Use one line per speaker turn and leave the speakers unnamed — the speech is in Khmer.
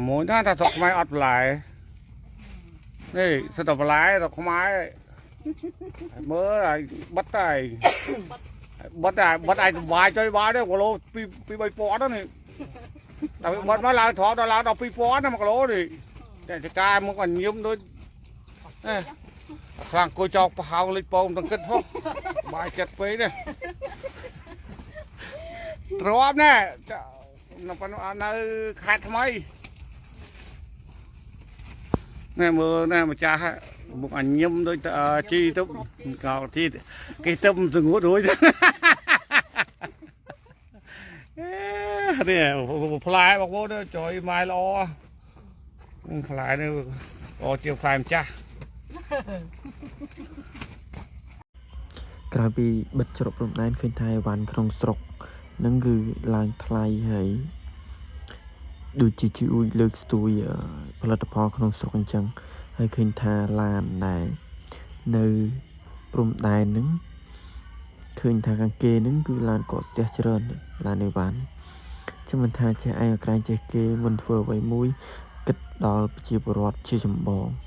មួយណាថាស្រុកខ្មែរអត់បន្លែនេះសិតតែបន្លែស្រុកខ្មែរមើលហើយបិទហើយបិទហើយបិទឲ្យសុបាយចុយបាយទេគីឡូ2 2 3000ហ្នឹងនេះតែបិទមកឡើងត្រង់ដល់ឡើងដល់2000ណា1គីឡូនេះតែចកាមកអញញឹមដូចនេះខ្លាំងអង្គុយចោកប្រហោងលិចពងទាំងគិតផងបាយចិត្តពេកនេះទ្រាំណែនៅប៉ុណ្ណោះនៅខេត្តថ្មី ណែមើលណែម្ចាស់មុខអញញឹមដូចជីទៅកោជីគេទៅសងួតរួចនេះផ្លែបងប្អូនចុយម៉ែល្អផ្លែនេះល្អជាងផ្លែម្ចាស់
ក្រោយពីបិទច្រកព្រំដែនឃើញថាអីវ៉ាន់ក្នុងស្រុកនឹងគឺឡើងថ្លៃហើយដូចជាជួយលើកស្ទួយផលិតផលក្នុងស្រុកអញ្ចឹងហើយឃើញថាឡានដែលនៅព្រំដែនហ្នឹងឃើញថាខាងគេហ្នឹងគឺឡានកកស្ទះច្រើនឡានអីវ៉ាន់ចាំមិនថាចេះឯងក្រែងចេះគេមិនធ្វើអ្វីមួយគិតដល់ប្រជាពលរដ្ឋជាចម្បង។